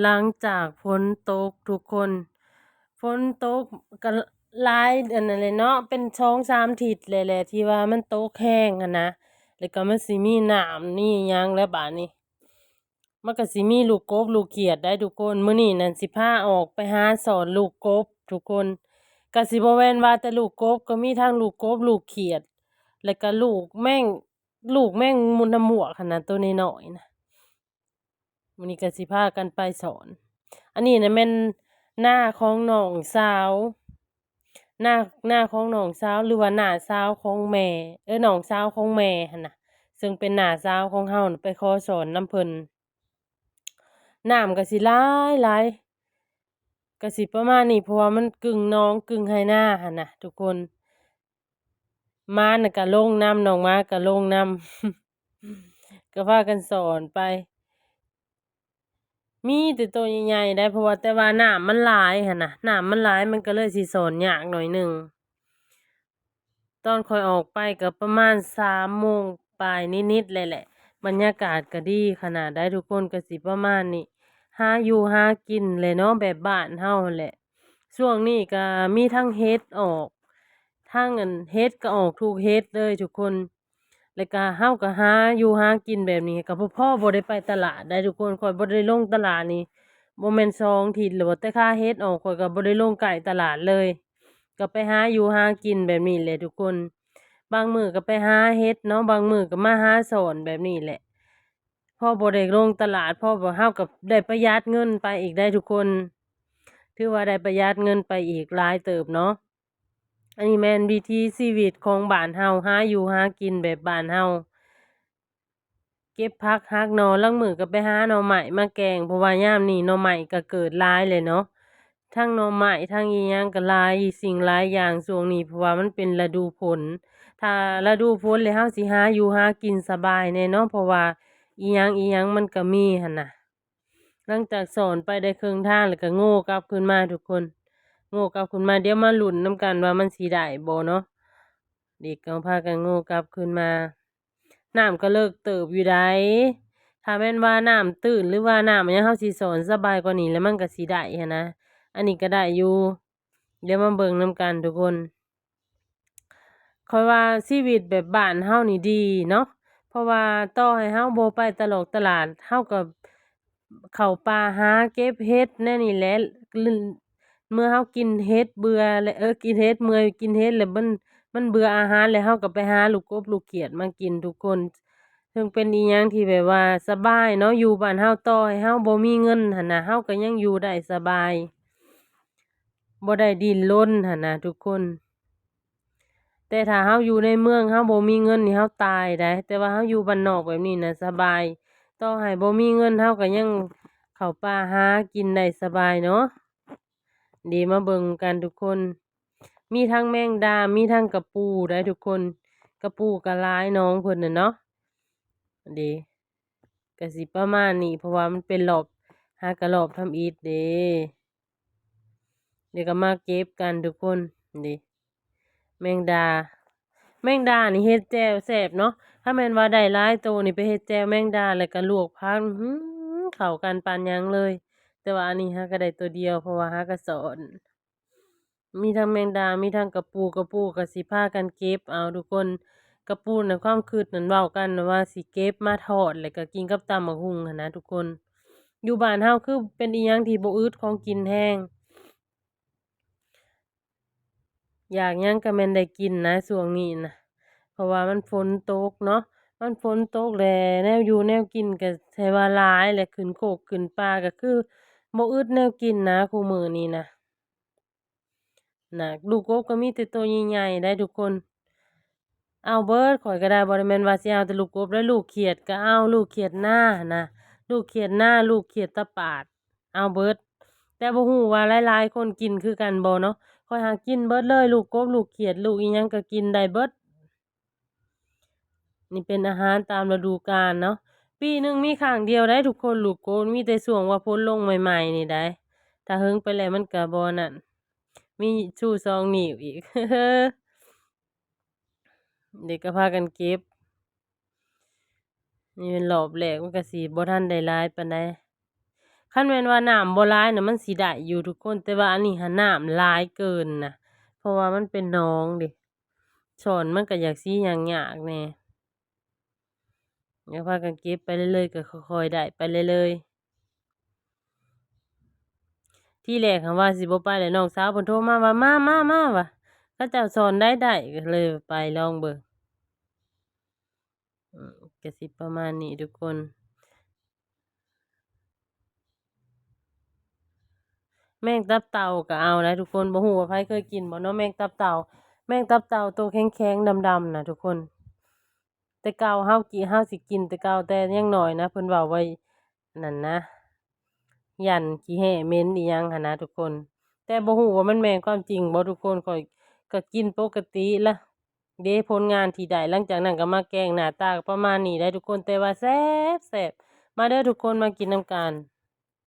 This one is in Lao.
ຫຼັງຈາກຝົນຕົກທຸກຄົນ ຝົນຕົກກໍຫຼາຍອັນນັ້ນແຫຼະເນາະ ເປັນສອງສາມທິດແຫຼະ ແຫຼະ ທີ່ວ່າມັນຕົກແຮງຫັ້ນນະ ແລ້ວກໍມັນຊິມີນ້ຳມີຫຍັງແລ້ວບາດນີ້ ມັນກໍຊິມີລູກກົບລູກຂຽດໄດ໋ທຸກຄົນ. ມື້ນີ້ນັ້ນຊິພາອອກໄປຫາສອນລູກກົບທຸກຄົນ ກໍຊິບໍ່ແມ່ນວ່າແຕ່ລູກກົບ ກໍມີທັງລູກກົບລູກຂຽດ ແລ້ວກໍລູກແມງ ລູກແມງມຸດນ້ຳໝວກຫັ້ນນະ ໂຕນ້ອຍໆນະ. ມື້ນີ້ກໍຊິພາກັນໄປສອນ. ອັນນີ້ນະແມ່ນນາຂອງນ້ອງສາວ ນາ ນາຂອງນ້ອງສາວ ຫຼືວ່ານ້າສາວຂອງແມ່ ເອີ ນ້ອງສາວຂອງແມ່ຫັ້ນນະ ເຊິ່ງເປັນນ້າສາວຂອງເຮົານະ ໄປຂໍສອນນຳເພິ່ນ. ນ້ຳກໍຊິຫຼາຍໆ ກໍຊິປະມານນີ້ ເພາະວ່າມັນກຶ່ງໜອງກຶ່ງໄຮ່ນາຫັ້ນນະທຸກຄົນ. ໝານະກະລົງນຳ ນ້ອງໝາກະລົງນຳ ກະພາກັນສອນໄປ ມີແຕ່ໂຕໃຫຍ່ໆໄດ໋ ເພາະວ່າ ແຕ່ວ່ານ້ຳມັນຫຼາຍຫັ້ນນະ ນ້ຳມັນຫຼາຍ ມັນກະເລີຍຊິສອນຍາກໜ້ອຍໜຶ່ງ. ຕອນຂ້ອຍອອກໄປກະປະມານສາມໂມງປາຍນິດໆແຫຼະ ບັນຍາກາດກະດີຂະໜາດໃດ໋ທຸກຄົນ ກະຊິປະມານນີ້ ຫາຢູ່ຫາກິນແຫຼະເນາະ ແບບບ້ານເຮົາຫັ້ນແຫຼະ. ຊ່ວງນີ້ກະມີທັງເຫັດອອກ ທັງອັນ ເຫັດກໍອອກທຸກເຫັດເລີຍທຸກຄົນ ແລ້ວກະເຮົາກໍຫາຢູ່ຫາກິນແບບນີ້ ກໍບໍ່ພໍບໍ່ໄດ້ໄປຕະຫຼາດໄດ໋ທຸກຄົນ. ຂ້ອຍບໍ່ໄດ້ລົງຕະຫຼາດນີ້ ບໍ່ແມ່ນສອງທິດແລ້ວ ແຕ່ຄາເຫັດອອກ ຂ້ອຍກໍບໍ່ໄດ້ລົງໃກ້ຕະຫຼາດເລີຍ ກໍໄປຫາຢູ່ຫາກິນແບບນີ້ແຫຼະທຸກຄົນ. ບາງມື້ກໍໄປຫາເຫັດເນາະ ບາງມື້ກໍມາຫາສອນແບບນີ້ແຫຼະ ພໍບໍ່ໄດ້ລົງຕະຫຼາດ ພໍບໍ່ ເຮົາກໍໄດ້ປະຢັດເງິນໄປອີກໄດ໋ທຸກຄົນ ຖືວ່າໄດ້ປະຢັດເງິນໄປອີກຫຼາຍເຕີບເນາະ. ອັນນີ້ແມ່ນວິຖີຊີວິດຂອງບ້ານເຮົາ ຫາຢູ່ຫາກິນແບບບ້ານເຮົາ ເກັບຜັກຫັກໜໍ່ ລາງມື້ກໍໄປຫາໜໍ່ໄມ້ມາແກງ ເພາະວ່າຍາມນີ້ໜໍ່ໄມ້ກໍເກີດຫຼາຍແຫຼະເນາະ ທັງໜໍ່ໄມ້ ທັງອີ່ຫຍັງກໍຫຼາຍສິ່ງຫຼາຍຢ່າງຊ່ວງນີ້ ເພາະວ່າມັນເປັນລະດູຝົນ. ຖ້າລະດູຝົນແລ້ວ ເຮົາຊິຫາຢູ່ຫາກິນສະບາຍແດ່ເນາະ ເພາະວ່າອີ່ຫຍັງອີ່ຫຍັງມັນກໍມີຫັ້ນນະ. ຫຼັງຈາກສອນໄປໄດ້ເຄິ່ງທາງແລ້ວກໍໂງ່ກັບຄືນມາທຸກຄົນ ໂງ່ກັບຄືນມາ. ດຽວມາລຸ້ນນຳກັນວ່າມັນຊິໄດ້ບໍ່ເນາະ. ເດັກກໍພາກັນໂງ່ກັບຄືນມາ. ນ້ຳກໍເລິກເຕີບຢູ່ໃດ໋ ຖ້າແມ່ນວ່ານ້ຳຕື້ນ ຫຼືວ່ານ້ຳຫຍັງ ເຮົາຊິສອນສະບາຍກວ່ານີ້ ແລ້ວມັນກໍຊິໄດ້ຫັ້ນນະ. ອັນນີ້ກໍໄດ້ຢູ່ ດຽວມາເບິ່ງນຳກັນທຸກຄົນ. ຂ້ອຍວ່າຊີວິດແບບບ້ານເຮົານີ້ດີເນາະ ເພາະວ່າຕໍ່ໃຫ້ເຮົາບໍ່ໄປຕະຫຼອກຕະຫຼາດ ເຮົາກໍເຂົ້າປ່າຫາເກັບເຫັດແນວນີ້ແຫຼະ. ເມື່ອເຮົາກິນເຫັດເບື່ອແລ້ວ ເອີ ກິນເຫັດ ເມື່ອຍກິນເຫັດແລ້ວ ມັນ ມັນເບື່ອອາຫານແລ້ວ ເຮົາກໍໄປຫາລູກກົບລູກຂຽດມາກິນທຸກຄົນ. ເຊິ່ງເປັນອີ່ຫຍັງທີ່ແບບວ່າສະບາຍເນາະ ຢູ່ບ້ານເຮົາ ຕໍ່ໃຫ້ເຮົາບໍ່ມີເງິນຫັ້ນນະ ເຮົາກໍຍັງຢູ່ໄດ້ສະບາຍ ບໍ່ໄດ້ດີ້ນລົນຫັ້ນນະທຸກຄົນ. ແຕ່ຖ້າເຮົາຢູ່ໃນເມືອງ ເຮົາບໍ່ມີເງິນນີ້ ເຮົາຕາຍໄດ໋ ແຕ່ວ່າເຮົາຢູ່ບ້ານນອກແບບນີ້ນະສະບາຍ ຕໍ່ໃຫ້ບໍ່ມີເງິນ ເຮົາກໍຍັງເຂົ້າປ່າຫາກິນໄດ້ສະບາຍເນາະ. ເດ ມາເບິ່ງກັນທຸກຄົນ ມີທັງແມງດາ ມີທັງກະປູໄດ໋ທຸກຄົນ ກະປູກໍຫຼາຍໜອງເພິ່ນນະເນາະ. ເດ ກະຊິປະມານນີ້ ເພາະວ່າມັນເປັນລອບ ຫາກະລອບທຳອິດເດ. ດຽວກໍມາເກັບກັນທຸກຄົນ. ນີ້ ແມງດາ ແມງດານີ້ເຮັດແຈ່ວແຊບເນາະ. ຖ້າແມ່ນວ່າໄດ້ຫຼາຍໂຕນີ້ ໄປເຮັດແຈ່ວແມງດາ ແລ້ວກໍລວກຜັກ ອື ເຂົ້າກັນປານຫຍັງເລີຍ. ແຕ່ວ່າອັນນີ້ຫາກໍໄດ້ໂຕດຽວ ເພາະວ່າຫາກໍສອນ. ມີທັງແມງດາ ມີທັງກະປູ ກະປູກໍຊິພາກັນເກັບເອົາທຸກຄົນ. ກະປູນະ ຄວາມຄິດນັ້ນເວົ້າກັນນະວ່າຊິເກັບມາທອດ ແລ້ວກໍກິນກັບຕຳບັກຫຸ່ງຫັ້ນນະທຸກຄົນ. ຢູ່ບ້ານເຮົາຄືເປັນອີ່ຫຍັງທີ່ບໍ່ອຶດຂອງກິນແຮງ. ຢາກຫຍັງກໍແມ່ນໄດ້ກິນນະຊ່ວງນີ້ນະ ເພາະວ່າມັນຝົນຕົກເນາະ. ມັນຝົນຕົກແລ້ວ ແນວຢູ່ແນວກິນກໍໃຫ້ວ່າຫຼາຍ ແລ້ວຂຶ້ນໂຄກຂຶ້ນປ່າກໍຄືບໍ່ອຶດແນວກິນນະ ຄູ່ມື້ນີ້ນະ. ນະ ລູກກົບກໍມີແຕ່ໂຕໃຫຍ່ໆໄດ໋ທຸກຄົນ. ເອົາເບິດ ຂ້ອຍກໍໄດ້ ບໍ່ໄດ້ແມ່ນວ່າຊິເອົາແຕ່ລູກກົບໄດ໋ ລູກຂຽດກໍເອົາ ລູກຂຽດນາຫັ້ນນະ ລູກຂຽດນາ ລູກຂຽດຕາປາດ ເອົາເບິດ. ແຕ່ບໍ່ຮູ້ວ່າຫຼາຍໆຄົນກິນຄືກັນບໍ່ເນາະ. ຂ້ອຍຫາກິນເບິດເລີຍ ລູກກົບ ລູກຂຽດ ລູກອີ່ຫຍັງກໍກິນໄດ້ເບິດ. ນີ້ເປັນອາຫານຕາມລະດູການເນາະ. ປີໜຶ່ງມີຄັ້ງດຽວໄດ໋ທຸກຄົນ ລູກກົບ ມີແຕ່ຊ່ວງວ່າຝົນລົງໃໝ່ໆນີ້ໄດ໋. ຖ້າເຫິງໄປແລ້ວມັນກໍບໍ່ນັ້ນ. ມີຊູສອງນິ້ວອີກ. ເດັກກໍພາກັນເກັບ. ນີ້ແມ່ນລອບແລກ ມັນກໍຊິບໍ່ທັນໄດ້ຫຼາຍປານໃດ. ຄັນແມ່ນວ່ານ້ຳບໍ່ຫຼາຍນະ ມັນຊິໄດ້ຢູ່ທຸກຄົນ, ແຕ່ວ່າອັນນີ້ຫານ້ຳຫຼາຍເກີນນະ ເພາະວ່າມັນເປັນໜອງເດ້. ສອນມັນກໍຢາກຊິຫຍັງຍາກແດ່. ແລ້ວພາກັນເກັບໄປເລື້ອຍໆ ກໍຄ່ອຍໆໄດ້ໄປເລື້ອຍໆ. ທີແລກຫັ້ນວ່າຊິບໍ່ໄປແຫຼະ, ນ້ອງສາວເພິ່ນໂທມາວ່າ ມາ ມາ ມາ ວ່າ ເຂົາເຈົ້າສອນໄດ້ໄດ້, ກໍເລີຍໄປລອງເບິ່ງ. ອືມ ກໍຊິປະມານນີ້ທຸກຄົນ. ແມງຕັບເຕົ່າກໍເອົາໄດ້ທຸກຄົນ, ບໍ່ຮູ້ວ່າໃຜເຄີຍກິນບໍ່ເນາະ ແມງຕັບເຕົ່າ. ແມງຕັບເຕົ່າໂຕແຂງໆ ດຳໆ ນະທຸກຄົນ. ແຕ່ເກົ່າເຮົາກິ ເຮົາຊິກິນແຕ່ເກົ່າ ແຕ່ຍັງນ້ອຍນະ ເພິ່ນເວົ້າໄວ້ນັ້ນນະ ຢ້ານຂີ້ແຮ້ເໝັນອີ່ຫຍັງຫັ້ນນະທຸກຄົນ. ແຕ່ບໍ່ຮູ້ວ່າມັນແມ່ນຄວາມຈິງບໍ່ທຸກຄົນ, ຂ້ອຍກໍກິນປົກກະຕິລະ. ເດ້ ຜົນງານທີ່ໄດ້ຫຼັງຈາກນັ້ນກໍມາແກງ, ໜ້າຕາກໍປະມານນີ້ໄດ໋ທຸກຄົນ, ແຕ່ວ່າແຊບໆ. ມາເດີທຸກຄົນ ມາກິນນຳກັນ.